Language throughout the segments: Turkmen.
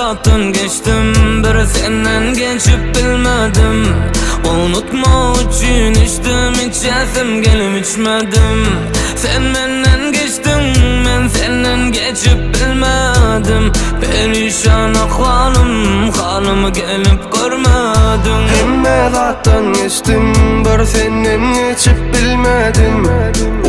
zatdan geçdim Bir senden geçip bilmedim Unutmak üçin içdim içesim gelip içmedim Sen menden geçdiň men senden geçip bilmedim Perişan ahwalym halymy gelip görmediň Hemme zatdan geçdim bir senden geçip bilmedim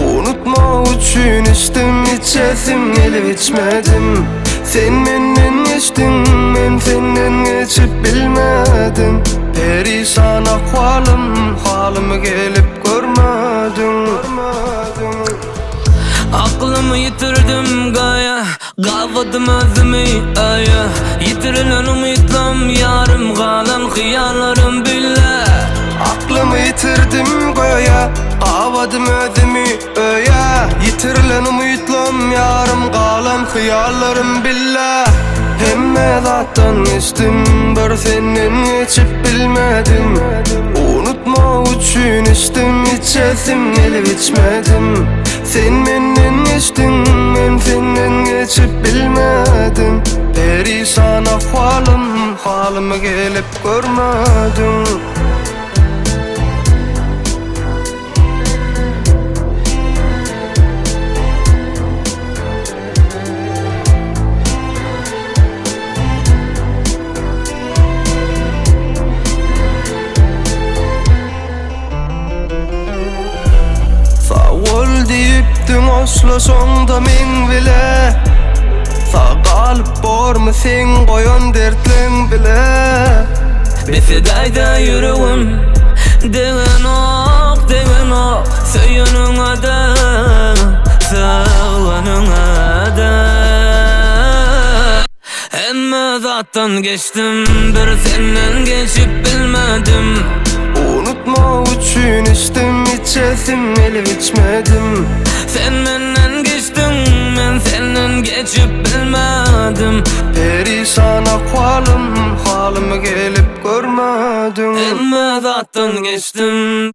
Unutmak üçin içdim içesim gelip içmedim Sen menden geçdiň men senden geçip bilmedim Perişan ahwalym halymy gelip görmediň Aklymy ýitirdim gaýa Gabadym özümi öýe Ýitirilen umytlam ýarym galan hyýallarym bile Aklymy ýitirdim göýä Gabadym özümi öýe Ýitirilen umytlam ýarym galan hyýallarym bile Hemme zatdan geçdim bir senden geçip bilmedim Unutmak üçin içdim içesim gelip içmedim Sen menden geçdiň men senden geçip bilmedim Perişan ahwalym halymy gelip görmediň Sag bol diýipdiň hoşlaşaňda meň bile Sag galyp bormy seň goýan dertleň bile Bes edäýdä ýüregim Degenok, degenok Söýeniňe-de, sögeniňe-de Hemme zatdan geçdim Bir senden geçip bilmedim Unutmak üçin içdim içesim gelip içmedim Sen menden geçdiň men senden geçip bilmedim Perişan ahwalym halymy gelip görmediň Hemme zatdan geçdim.